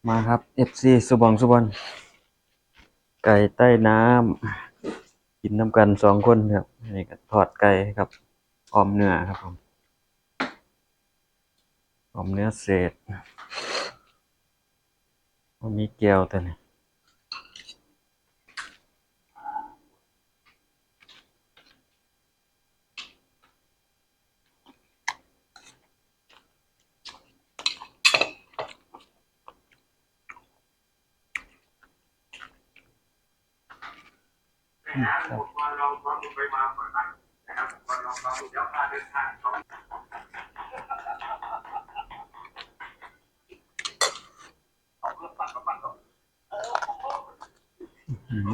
ມາຄັບ ເອັຟຊີ ສູ່ບ່ອນສູ່ບ່ອນ ໄກ່ໃຕ້ນ້ຳ ກິນນຳກັນສອງຄົນຄັບ. ອັນນີ້ກໍທອດໄກ່ກັບອ່ອມເນື້ອຄັບຜົມ ອ່ອມເນື້ອເສດ ບໍ່ມີແຈ່ວຕົວນີ້. ອືມ